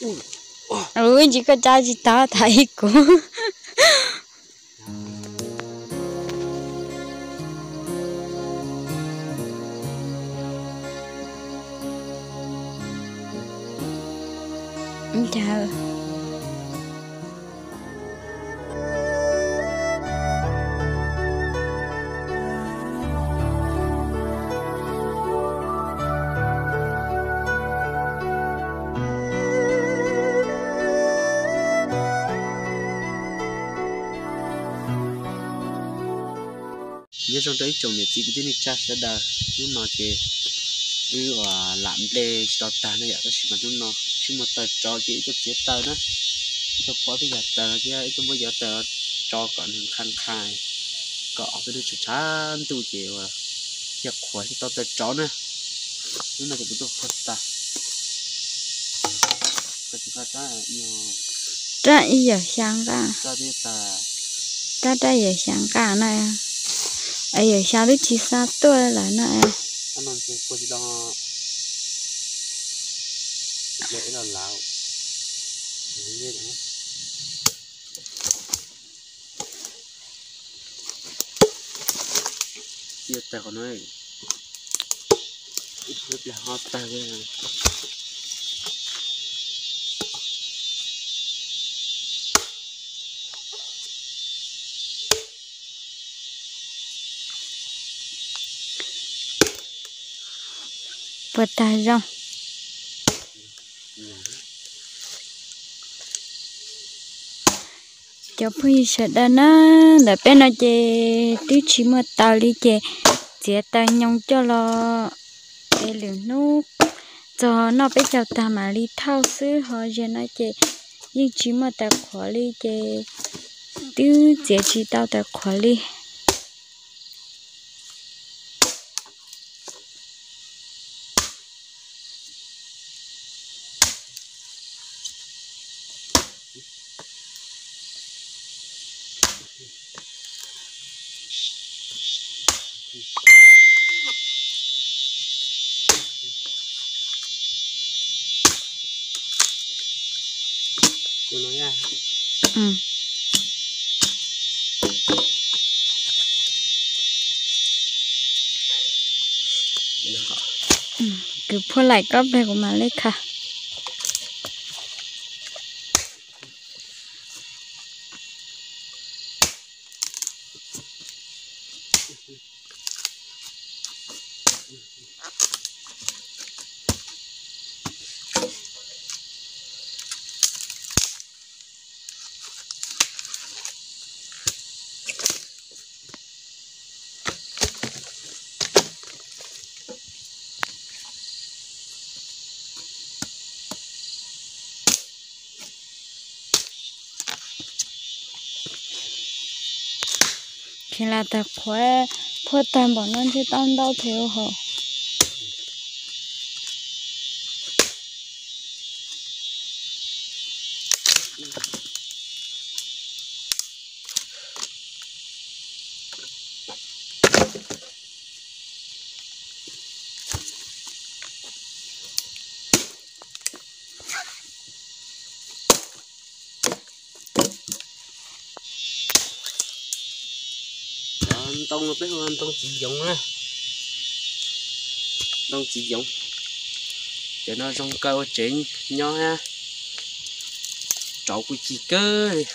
Ub, ntsis koj cab tsis tau, thov ib kuv. Nyob zoo rau ib tsoom niam txiv kwv tij neej tsa sawv daws, hnub no ces wb uas lam nplej tsis tau tag no yom, tab sis mas hnub no tsis muaj taws tsov ces wb tuaj txiav taws na, wb tuaj phob peb yag taws thiab wb tuaj muab yov taws tso kom nws nqha nqha, kom peb lub tshav tshav ntuj ces uas thiaj qhuav thiaj tau taws tsov na. Hnub no ces kuv tuaj phob taws. Rab ib yawm xya nqaj, rab rab yawm xya nqaj na, yawm xya twb tsis xa tuaj lawm na. Ib pliag ho tag li. Puas tag zoo? Cov phooj ywg sawv daws na, ntawm peb no ces twb tsis muaj taws li ces txiav taws nyoos coj los es lwm hnub txog noj peb caug tag mam li thauj xwb, ho zaum no ces yeej tsis muaj taws qhuav li ces twb txiav tsis tau taws qhuav li. Kuv phuaj laim koj pliag kuv mam li kha. Kheev lam tag qhuav, phuaj tag npaum no ntshe tau ntau thiab hos. Ntoo no peb hu ntoo txiv yoov na, ntoo txiv yoov. Cov no zoo kaw ua tsev nyob, rauv kuj ci kawg li.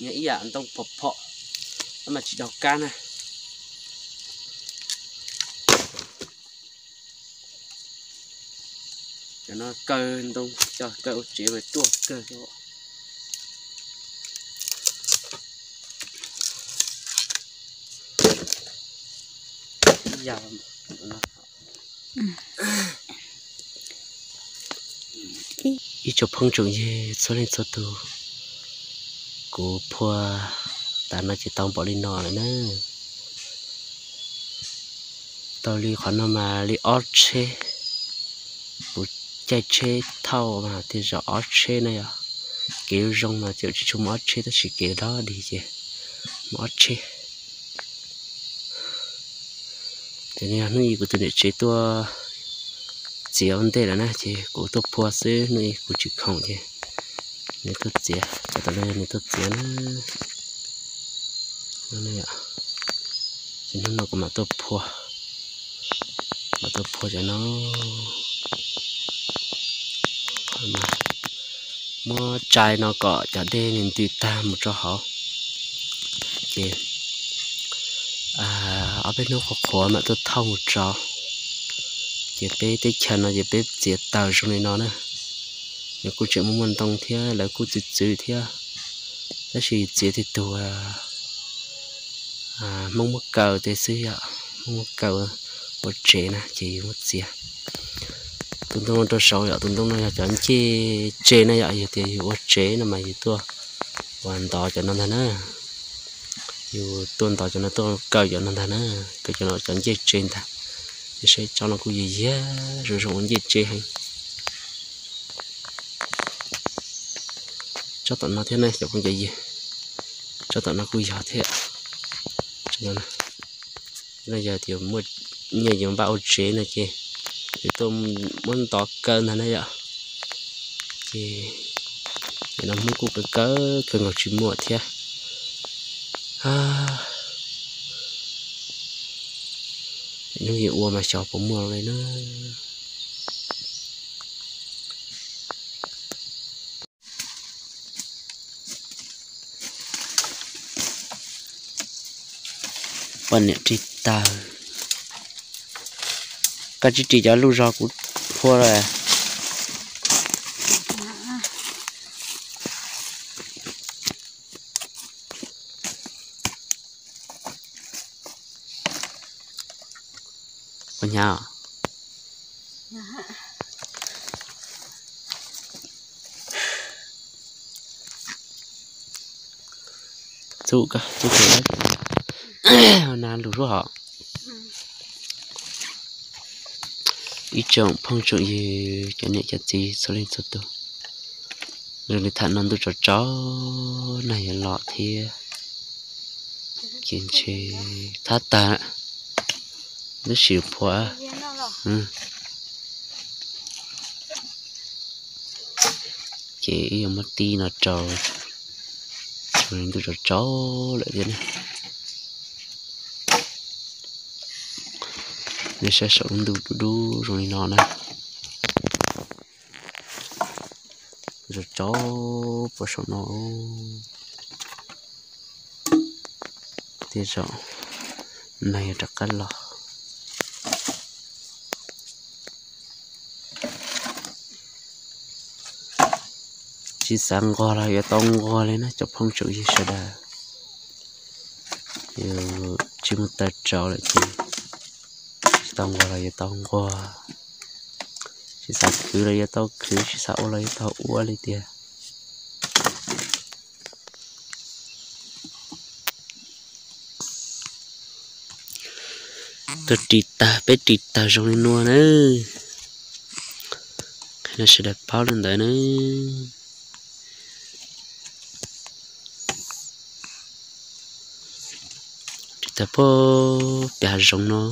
Nyob ib yam ntoo phom phom, mas tsis daug kab na. Cov no kaw ntoo coj kaw ua tsev mas ruaj kawg. Ib tsoom phooj tsoom ywg txhua leej txhua tus, kuv phuaj tas no ces tau npaum li no lawm na. Tau li qhov no mas li ob tsheb, kuv caij tsheb thauj mas thiaj zaum ob tsheb na yom. Kev zoo mas ces tsis tshua muaj ob tsheb tab sis kev dog dig ces muaj ob tsheb. Ces no yog hnub ib kuv tus niam tsev tuaj txiav ua ntej lawm na, ces kuv tuaj phua xwb, hnub ib kuv tsis khoom ces nws tuaj txiav, cov tom no yog nws tuaj txiav na. Ces hnub no kuv mam tuaj phua, mam tuaj phua cov no, muab tsai no kom cov dej nws ntws tag mus rau hauv. Ces ob peb hnub qhuav qhuav mam tuaj thauj mus tso. Ces peb teb chaws no ces peb txiav taws zoo li no na. Nws kuj tseem muaj muaj ntoo thiab, lawv kuj txwv txwv thiab, tab sis txiav tib tug Hmoob muab kaw tej xwb yom, Hmoob muab kaw ua tsev na ces yus muab txiav. Tus ntoo rau saud yom, tus ntoo no yog cov ncej tsev na yom, yog tias yus ua tsev no mas yus tuaj ua ntov cov no ntag na. Yus tuaj ntov cov no, tuaj kaw cov no ntag na, kaw cov no cov ncej tsev ntag. Ces saib tsob no kuj yog yag zoo zoo ua ncej tsev heev. Tsob tom no thiab ne cov phooj ywg, tsob tom no kuj yog thiab. No yog tias muaj nyiaj yuav npaj ua tsev no ces yus tuaj muab ntov kaw ntag na yom. Ces nim no Hmoob kuj kaw kaw kawg nkaus tsis muaj thiab. Hnub yus ua mas xyov puas muaj li na. Poj niam ris taws, koj tsis ris cov luj zog kuv phua lawm. Puas hnyav? Txuj, txuj, na lus suab hos. Ib tsoom phooj tsoom ywg cov niam cov txiv txhua leej txhua tus, zoo li tham no ntuj tsaus tsaus nag yuav los thiab, ces ntshe thab tag lawm, tab sis phua. Ces ib yuav muab tib no rau, ntuj tsaus tsaus lawm thiab ne. Nej saib saum lub ntuj dub dub zoo li no na, tsaus tsaus puag saum no. Tej zaum nag yuav rov qab los. Tsis xav nquag los yuav tau nquag li na cov phooj tsoom ywg sawv daws. Yus tsis mus taws rau lawm ces tsis tau nquag los yuav tau nquag, tsis xav khwv los yuav tau khwv, tsis xav ua los yuav tau ua li tiag. Tuaj ris tag, peb ris tag zoo li no na. Qhia rau sawv daws paub li ntawd na. Ris tag puag pem hav zoov no.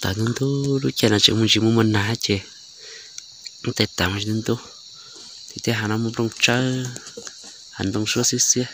Tawv ntub ntub, lub caij no tseem muaj ntsis muaj muaj nag ces tej tawv ntub ntub, ces tej hav no muaj nplooj tsawb, hav ntoo suab xiab xiab.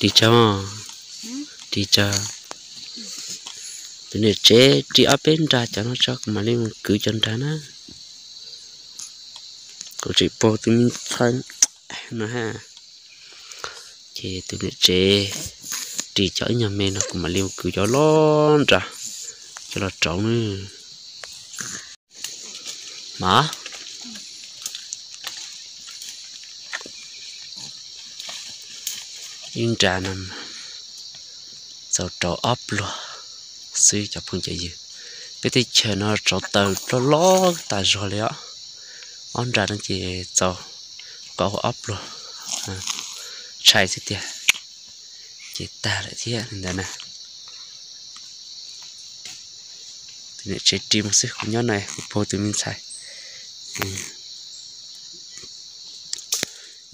Ris tso, ris tso. Tus niam tsev ris ob peb nra cov no tso kuv mam li mus kwv cov nra na. Kuv tseem pom tus me ntxhais no ha. Ces tus niam tsev ris cov ib nyuag me no kuv mam li mus kwv cov loj nra, cov los rauv na. Mas, Ib nra no txaus rau ob pluag xwb cov phooj cov ywg. Peb teb chaws no rauv taws loj loj tas zog li os. Ob nra no ces txaus kaum ob pluag tshais xwb tiag, ces tag lawm thiab li ntawd na. Tus niam tsev ris mus xwb, kuv nyob no kuv puag tus me ntxhais.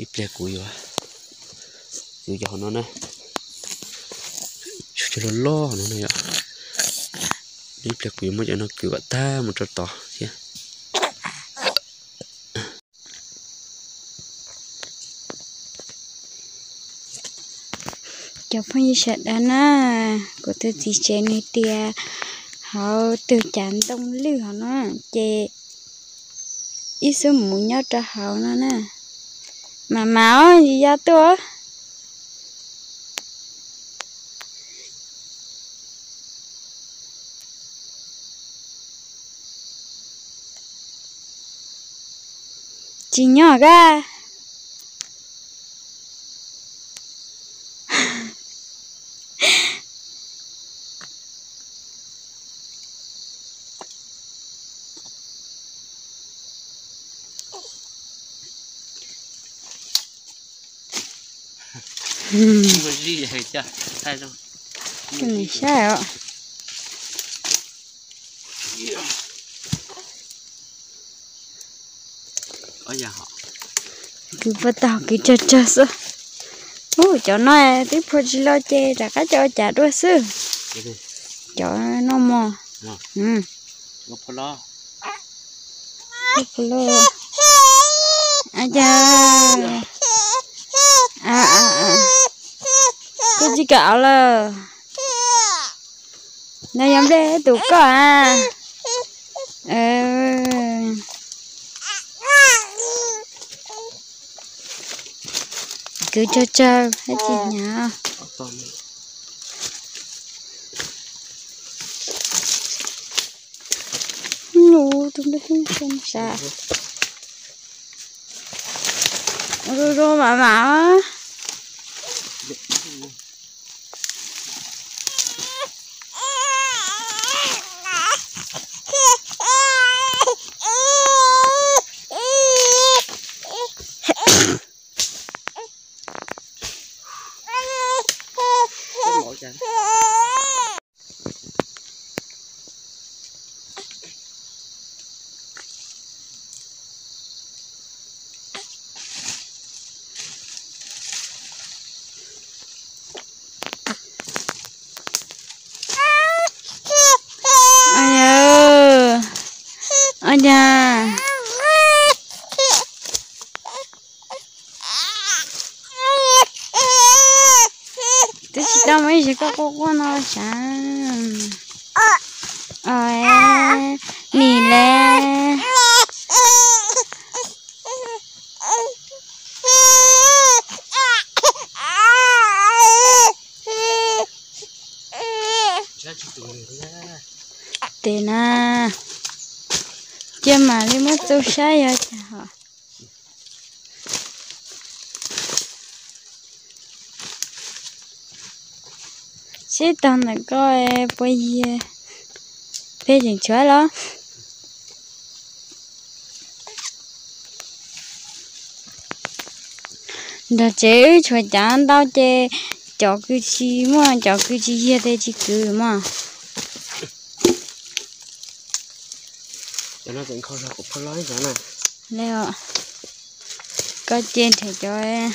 Ib pliag kuv yuav, kuv yuav hauv no na, cov loj loj no na yom. Ib pliag kuv yuav muab cov no kwv kom tag mus rau tod thiab. Cov phooj ywg sawv daws na, kuv tus txiv tsev nws tias hauv tus cav ntoo lwj hauv no ces ib xub mus nyob rau hauv no na. Mas mas os, yog tuaj. Tsis nyob kab. Saib os. Kwv puas tau, kwv tsawg tsawg xwb. Ub, cov no twb phua tsis los ces rov qab coj ua cas dua xwb. Cov no mos. Koj tsis kam lawm. No yog nplej tus koj a. Kwv tsawg tsawg thiab tsis hnyav. Nub tus nplej sa. Zoo zoo mam mam. Ua cas? Twb tsis tau muaj ib zaug koj quaj quaj no sav. Nim le. Tes na, cia mam li muab txu saib yog cas hos. Seb tog ntawm koj puas yig, peb tseem tshuav los? Nrog tsev wb tshuav cav ntau ces cov kwv tsis muaj, cov kwv tsis yig tes tsis kwv mog. Koj ce nrhiav cov yawg.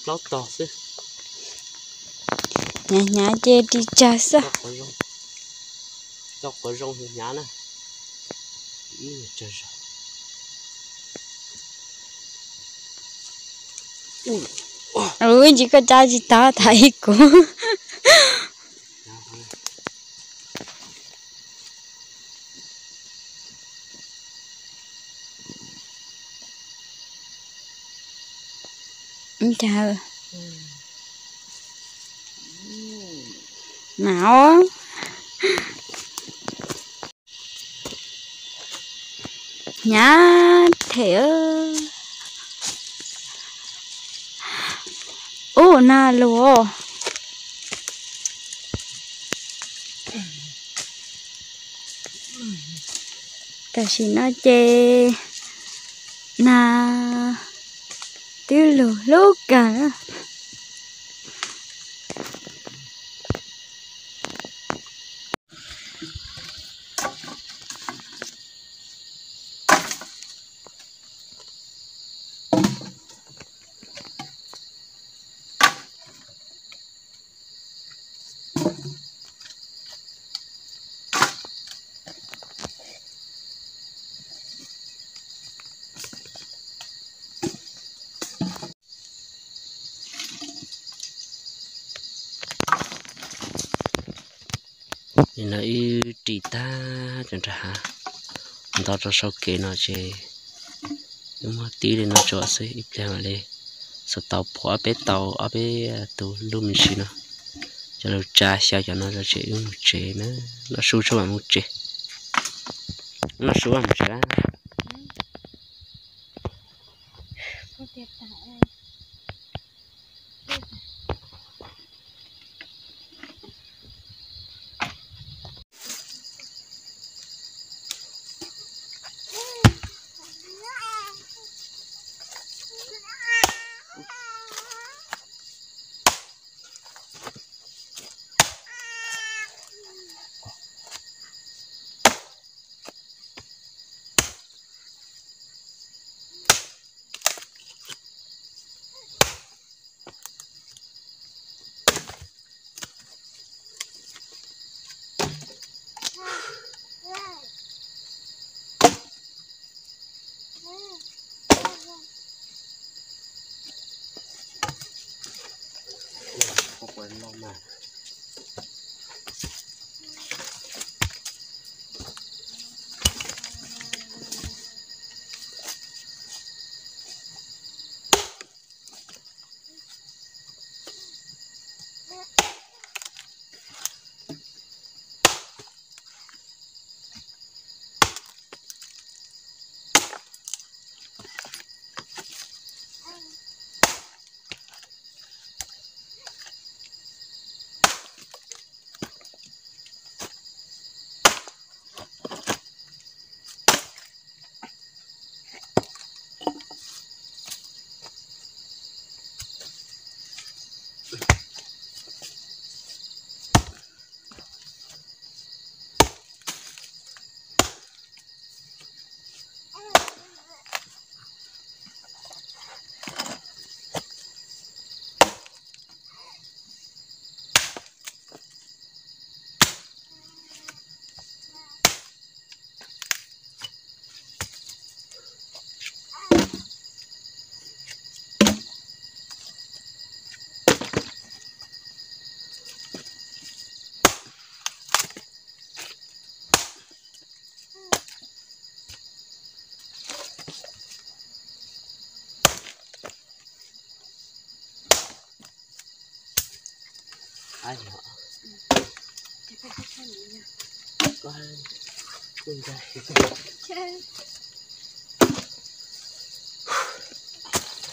Plaub tog xwb. Hnyav hnyav ces ris tsawg xwb. Coj quav zoo hnyav na. Ib tsawg zog. Ub, ntsis koj tsa tsis tau, tham ib kuv. Cas na os, hnyav them. Ub, na luas. Tam sim no ces na twb lug hlub kawg. Nim no wb ris tag cov nram hav, nto rau sau kev no ces wb muab tib li no tso xwb, ib pliag mam li xuas tau phuam ob peb tau ob peb tus luj me ntsis no, coj los tsa xyaw cov no tso ces wb mus tsev na. Noj su tso mam mus tsev. Noj su mam mus tsev.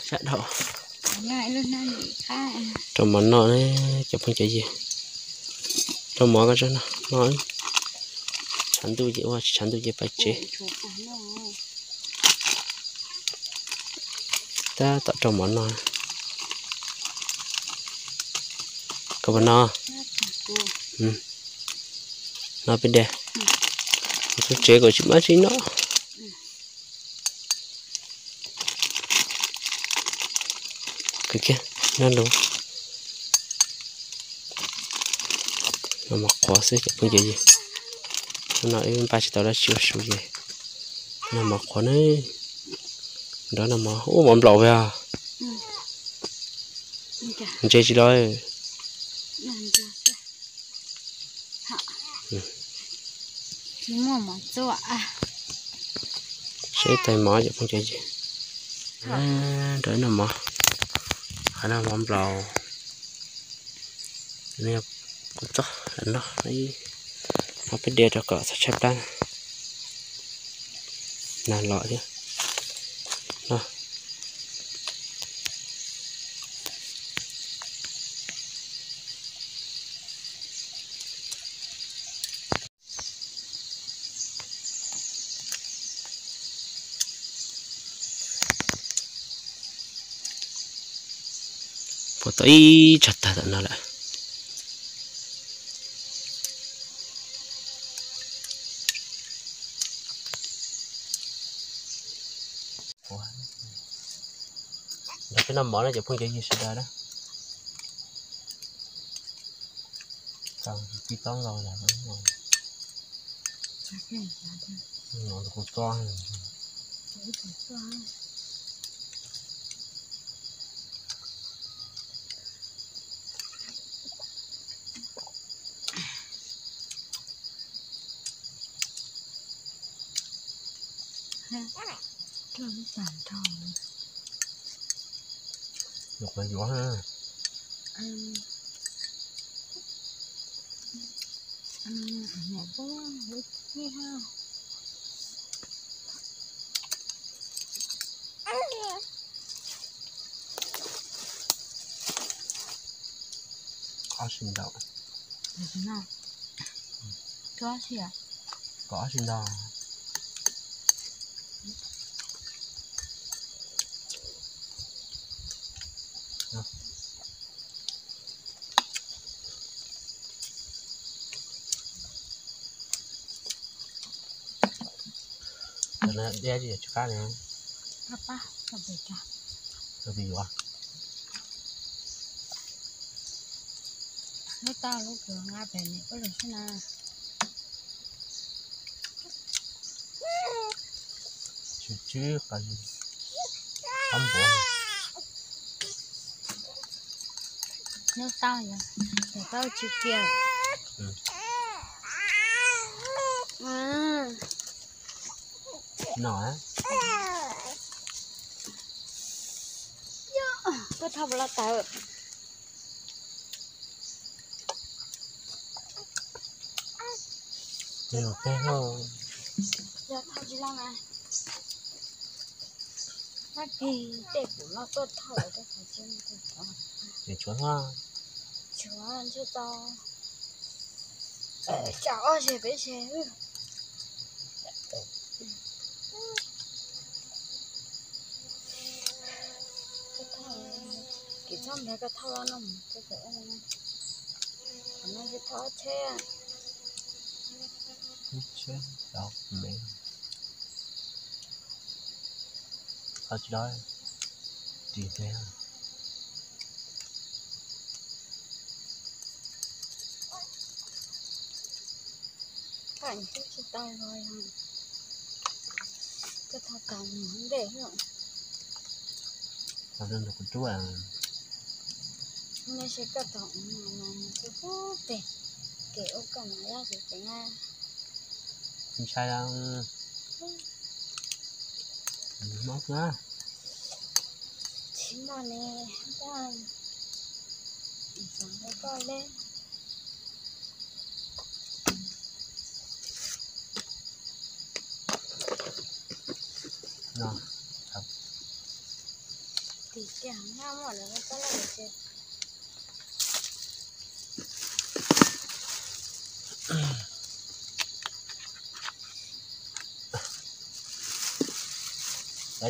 Sab dhau. Rau mov noj ne cov phooj cov ywg. Rau mov koj tso no, noj. Tshav ntuj ces ua, tsis tshav ntuj ces pais tsev. Tab tom rau mov noj. Koj puas noj? Noj peb diav. Mus tsev kom tsis mab tsis noj. Kawg kiag, noj lus. Noj mov qhuav xwb cov phooj cov ywg. Hnub no wb npaj tsis tau dab tsi ua su ces noj mov qhuav ne. Nrog noj mov, ub, mov nplaum yog ntse tsis los. Saib tais mov cov phooj cov ywg. Nrog noj mov. No mov nplaum, kuv txob no, muab peb diav rau kom txhob tshaib plab. Nag los thiab no. Puas tau ib tsag tag tom no lawm. Nrog peb noj mov na cov phooj ywg sawv daws na. Tib tob nkauj yog no, kuv txob. Rau lub tas nrho. Yuav qhov yuav ha. Ob si ntau. Ob si ntau. Cov no diab tsis qab li. Rau peb yuav. Lub toj lub kws nqa pem niam peb lug xwb na. Tsw tsw qab npuav. Lub toj yog, yog toj tsw kiag. No. Koj thauj puas loj tawm? Yog thauj tsis loj mas. Nab kis tej kuv loj tuaj thauj lawm, tshuav, tshuav ntshe tau tsam ob zeg peb zeg. Kis txhob nrog koj thauj loj no, qhov no ces thauj ob tsheb. Ib tsheb tau me. Thauj tsis tau, ris tes. Thauj tsis tau los yog koj thauj tau mus ntej. Thauj rau kuv rub. Nej seb koj tau mus mus tus pub pem, kev ua koj mas yog tseem tseem na. Ntshai lawm. Mob na. Tsis muaj ne, tab xav rau koj le. No, tim kiag nyab muaj lawm txoj laj ces.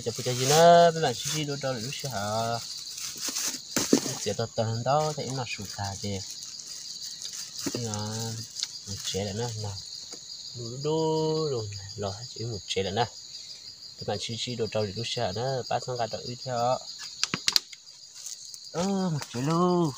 Cov phooj ywg na, peb mam sib ntsib dua rau lwm lub sij hawm. Txiav tau tag ntau, tag ib noj su tag ces mus tsev lawm na. Ntuj dub dub los ces wb mus tsev lawm na. Peb mam sib ntsib dua rau lwm lub sij hawm na, pab txhawb nqa rau wb thiab os. Mus tsev lauj.